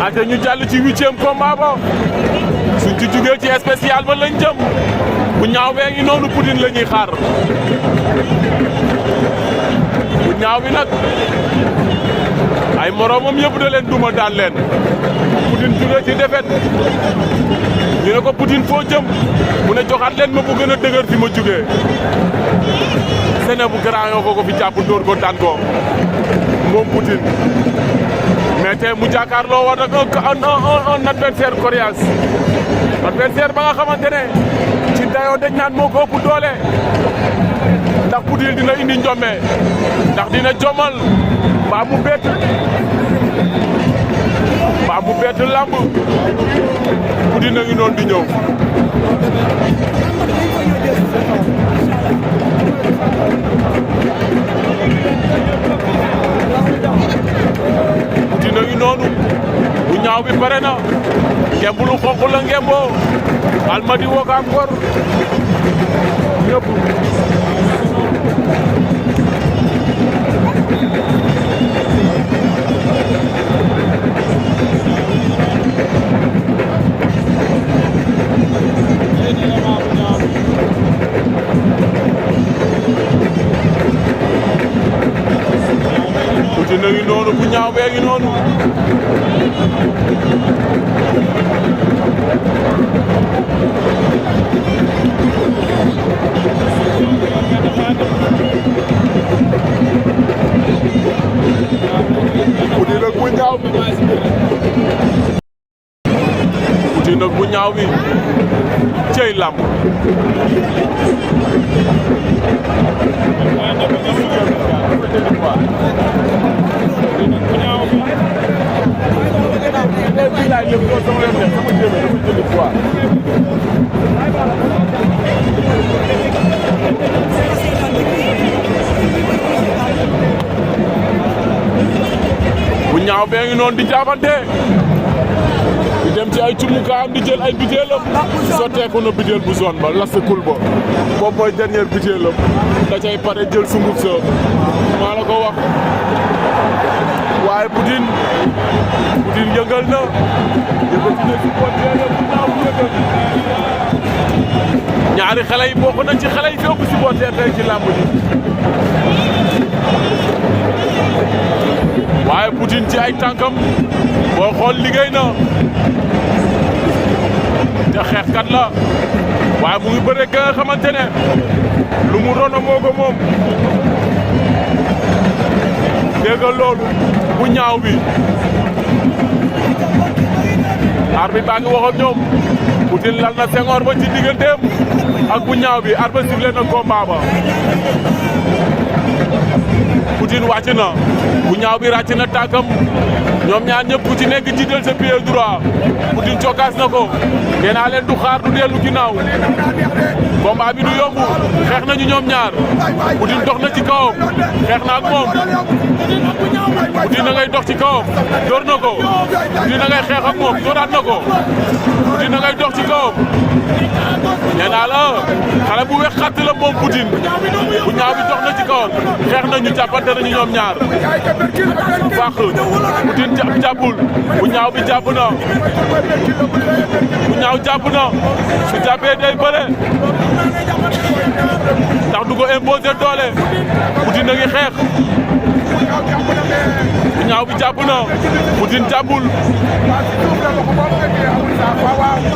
ate ñu jàll ci 8e combat ba suñ ci jugee ci spécial ba lañ jëm bu ñaaw bee ngi noonu Poutine la ñuy xaar bu ñaaw bi nag ay moromam yëpp da leen duma daan leen Poutine jugee ci défaite ñu ne ko Poutine foo jëm mu ne joxaat leen ma bu gën a dëgër fi ma jugee sene bu grand yoo ko fi jàpp dóor ko daan ko moom Poutine mais tey mu jàkkaarloo war nag un adversaire coriace adversaire ba nga xamante ne ci dayoo dañ naan moo ko ëpp doole ndax Poutine dina indi njome ndax dina jomal mbaa mu bett lamb Poutine a ngi noonu di ñëw Poutine a ngi noonu bu ñaaw bi pare na ngemb lu xonq la ngemboo Almadi Wakaam Ngor ñëpp Poutine a ngi noonu bu ñaaw bee ngi noonu Poutine nag bu ñaaw bi Poutine nag bu ñaaw bi cey làmb bu ñaaw bee ngi noonu di jaabante di dem ci ay cumukaayam di jël ay bitéelam sotteeku na bitéel bu zone ba lastikul ba boobu mooy dernier bitéelam da cay pare jël sunguf sa maa la ko wax waaye Poutine yëngal na yëngati na supporter bu ñaaw yëngal ñaari xale yi bokk nañ ci xale yi fi ëpp supporter tey ci làmb ji waaye Poutine ci ay tànkam boo xool liggéey na te xeexkat la waaye mu ngi bëre ka nga xamante ne lu mu rono moo ko moom dégg nga loolu bu ñaaw bi arbitre baa ngi wax ak ñoom Poutine lal na Senghor ba ci digganteem ak bu ñaaw bi arbitre sifflé na combat ba Poutine wàcc na bu ñaaw bi ràcc na tànkam ñoom ñaar ñëpp ku ci nekk jiital sa pied droit Poutine cokkaas na ko nee naa leen du xaar du dellu ginnaaw combat bi du yomb xeex nañu ñoom ñaar Poutine dox na ci kawam xeex na ak moom Poutine na ngay dox ci kawam door na ko Poutine na ngay xeex ak moom dooraat na ko Poutine na ngay dox ci kawam nee naa la xale bu wex xatt la moom Poutine bu ñaaw bi dox na ci kawam xeex nañu jàppante nañu ñoom ñaar fàq Poutine jàppul bu ñaaw bi jàpp na bu ñaaw jàpp na su jàppee day bëre ndax du ko imposer doole Poutine a ngi xeex bu ñaaw bi jàpp na Poutine jàppul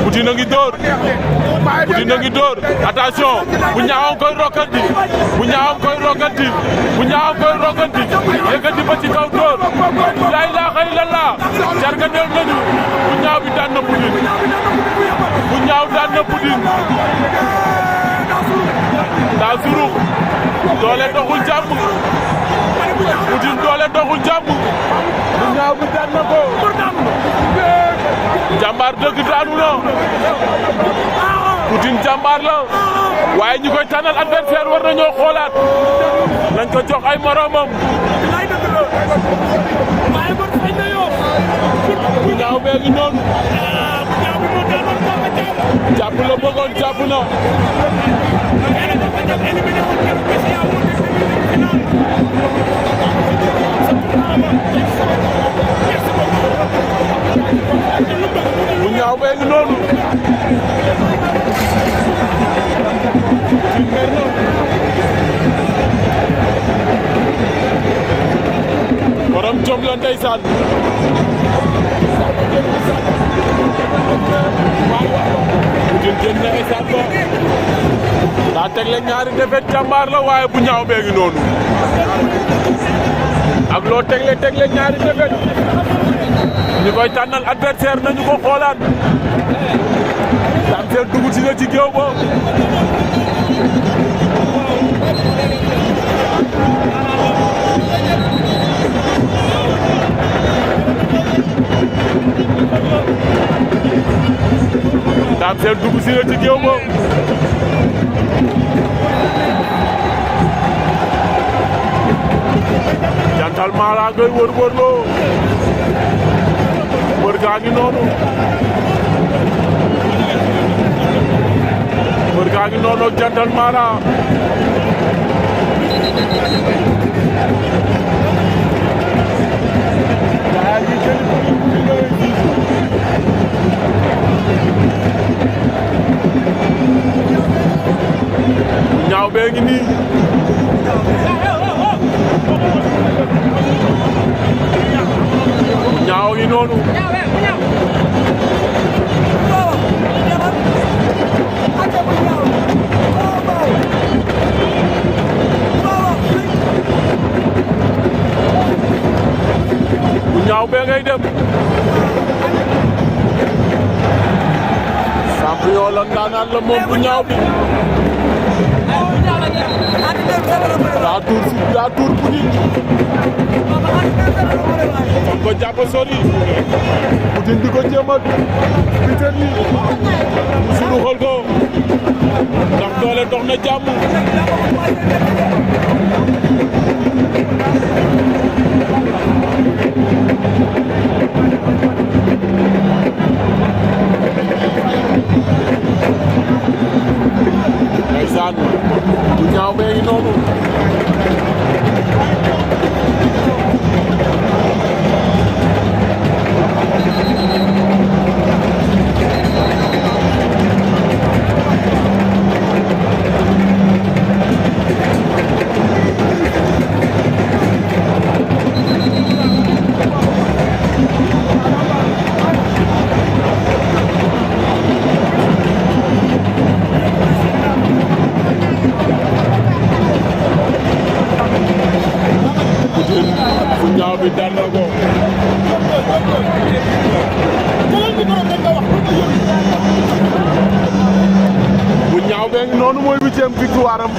Poutine a ngi dóor Poutine a ngi dóor attention bu ñaaw a koy rokkanti bu ñaaw a koy rokkanti bu ñaaw a koy rokkanti yëkkati ba ci kaw dóor la ilaha illallah jargandeel nañu bu ñaaw bi daan na Poutine bu ñaaw daan na Poutine daa surux doole doxul jàmm Poutine doole doxul jàmm bu ñaaw bi daan na ko jàmbaar dëgg daanu na Poutine jàmbaar la waaye ñi koy tànnal adversaire war nañoo xoolaat nañ ko jox ay moromam bu ñaaw bee ngi noonu jàpp la bëggoon jàpp na bee ngi noonu borom jom la ndeysaan Poutine génn na esaat ba daa tegle ñaari defet jàmbaar la waaye bu ñaaw bee ngi noonu ak loo tegle ñaari defet ñu koy tànnal adversaire nañu ko xoolaat Dame Sène dugg si na ci géew ba Dame Sène dugg si na ci géew ba Jantal Mara ngay wër-wërloo wër gaa ngi noonu wër gaa ngi noonu ak Jantal Mara ñaaw bee ngi nii ñaaw ngi noonu bu ñaaw bee ngay dem champion la ndaanaan la moom bu ñaaw bi daa tuur bu nit kon ko jàpp sori Poutine di ko jéem a bitel ni sunu xool ko ndax doole dox na jàmm ndeysaan bu ñaaw bee ngi noonu bu ñaaw bi daan na ko bu ñaaw bee ngi noonu mooy 8e victoire am